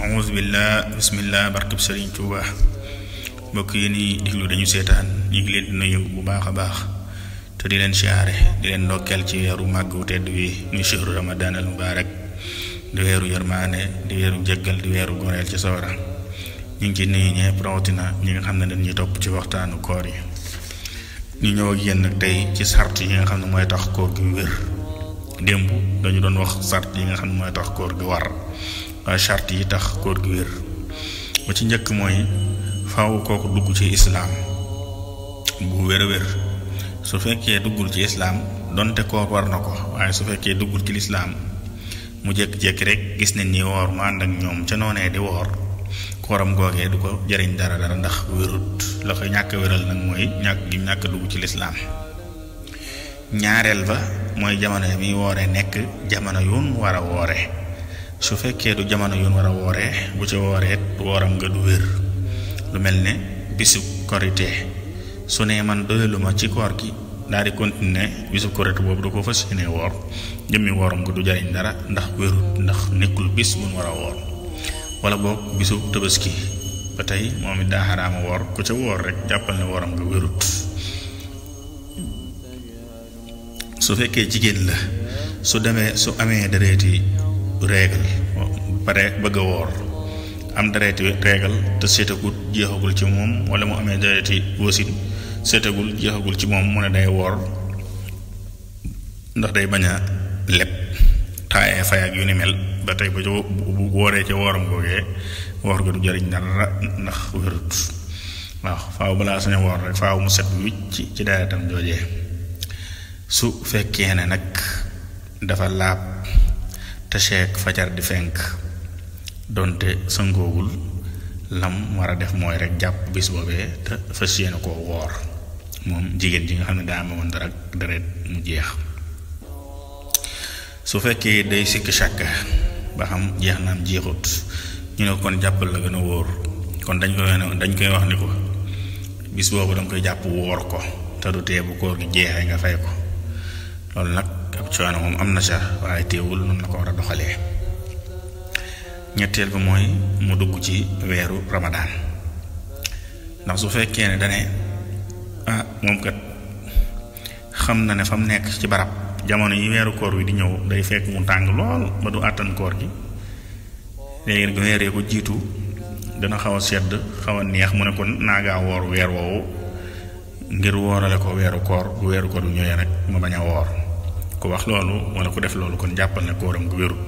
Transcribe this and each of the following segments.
a'uuzu billah bismillah barkab Sëriñ Tuuba mbokk yi ni diglu dañu seetaan ñu ngi leen di nuyu bu baax a baax te di leen siyaare di leen ndokkeel ci weeru màgg wu tedd wi muy shahru ramadan al mubarak di weeru yërmaane di weeru jéggal di weeru goreel ci sawara ñu ngi ci nuyu ñëpp rawatina ñi nga xam ne dañuy topp ci waxtaanu koor yi ñu ñëw ak yéen nag tey ci sart yi nga xam ne mooy tax koor gi wér démb dañu doon wax sart yi nga xam ne mooy tax koor gi war waaye sart yi tax koor gi wér ba ci njëkk mooy faaw kooku dugg ci islaam bu wér a wér su fekkee duggul ci islaam donte koor war na ko waaye su fekkee duggul ci lislaam mu jékki-jékki rek gis nañ ni woor mu ànd ak ñoom ca noonee di woor kooram googee du ko jëriñ dara ndax wérut la ko ñàkk wéral nag mooy ñàkk dugg ci lislaam ñaareel ba mooy jamono yi muy wooree nekk jamono yoon war a woore su fekkee du jamono yoon war a wooree bu ca wooree wooram nga du wér lu mel ne bisu korite su ne man doyaluma ci koor gi daal di continuer bisu korite boobu da ko fas yéene woor jëmmi wooram nga du jariñ dara ndax wérut ndax nekkul bis bu mu war a woor wala boog bisu tabaski ba tey moom it daa xaraama woor ku ca woor rek jàppal ne wooram nga wérut su fekkee jigéen la su amee dereeti réegal pare bëgg a woor am dereeti réegal te seetagul jeexagul ci moom wala mu amee dereeti wasin seetagul jeexagul ci moom mu ne day woor ndax day bañ a leb taayee fay ak yu ni mel ba tey ba bu wooree ca wooram googee woor ga du jariñ dara ndax wérut waaw faaw balaa suñu woor rek faaw mu set wicc ci deretam joojee su fekkee ne nag dafa laab te cheek fajar di fenk donte sangoogul lam war a def mooy rek jàpp bis boobee te fas yéene koo woor moom jigéen ji nga xam ne daa amoon dara deret mu jeex su fekkee day sikk chàkk ba xam jeex naam jeexut ñu ne kon jàppal la gën a wóor kon dañ koy wax ni ko bis boobu danga koy jàpp woor ko te du tee bu koor gi jeexee nga fay ko loolu nag ab coono moom am na sa waaye teewul noonu la ko war a doxalee ñetteel ba mooy mu dugg ci weeru ramadaan ndax su fekkee ne dane moom kat xam na ne fa mu nekk ci barab jamono yi weeru koor wi di ñëw day fekk mu tàng lool ba du àttan koor gi léegi nag weeree ko jiitu dana xaw a sedd xaw a neex mu ne kon naagaa woor weer woowu ngir woorale ko weeru koor bu weeru koor bi ñëwee nag ma bañ a woor ku wax loolu wala ku def loolu kon jàppal ne kooram gu wérut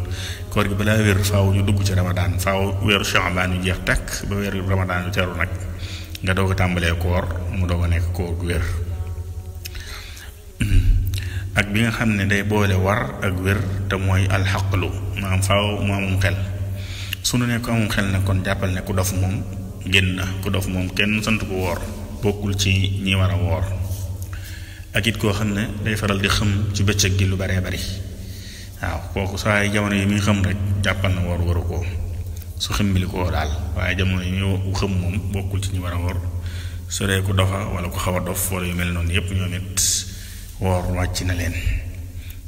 koor gi balaa wér faaw ñu dugg ci ramadaan faaw weeru Shaabaan yu jeex takk ba weeru ramadaan yu teru nag nga doog a tàmbalee koor mu doog a nekk koor gu wér ak bi nga xam ne day boole war ak wér te mooy alxaqlu maanaam faaw mu amum xel su nu ne ko amum xel ne kon jàppal ne ku dof moom génn na ku dof moom kenn sant ko woor bokkul ci ñi war a woor ak it koo xam ne day faral di xëm ci bëccëg gi lu baree bari waaw kooku saa yi jamono yi muy xëm rek jàppal na woor waru ko su xëmmili koo daal waaye jamono yi muy xëm moom bokkul ci ñi war a woor su dee ku dofa wala ku xaw a dof wala yu mel noonu yépp ñoom it woor wàcc na leen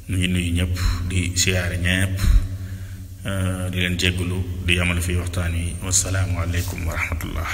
ñu ngi nuyu ñëpp di siyaare ñëpp di leen jéggalu di yamal fi waxtaan wi wassalaamu aleykum wa rahmatullah